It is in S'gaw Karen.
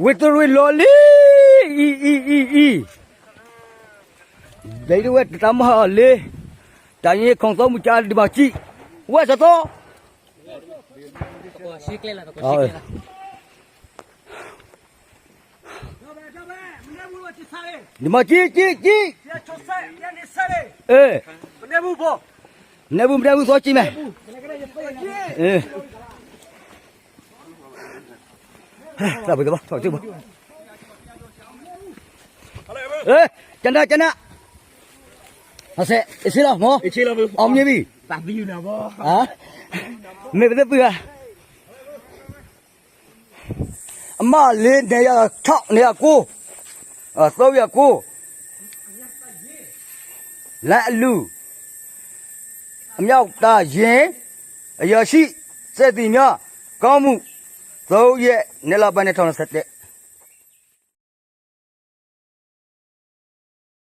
ဝ့ၢ်တရံးလီၤလံ, အံၤ အံၤ အံၤ အံၤ, ဒ်ဝဲတၢ်မၤလံ, တၢ်ယ့ၢ်ခိၣ်သီမုၢ်ကၢဒံးမၤကံ, ဝဲစီၤသီ, ဒံးမၤကံ ကံ ကံ, မနဲဘူး မနဲဘူး သီကံမဲာ်, ကနၣ် ကနၣ်, အစဲး အစ့လီၤမ့ၢ်, အီၣ်မ့ၢ်ဘံၣ်, မ့ၢ်ပသ့ၣ်ပုၢ်ဧါ, အမၤလ့န့ၣ်ယၤထီၣ်န့ၣ်အကိ, သီဝံၤအကိ, လၢအလူၤ, အမြောက်တၢ်ယ့ၢ်, အယီၤဆံ, စဲးသံညီ, ကောင်းမှု, သုံးရက် နလပိုင်းနဲ့ ထောင်နှစ်ဆယ့်တစ်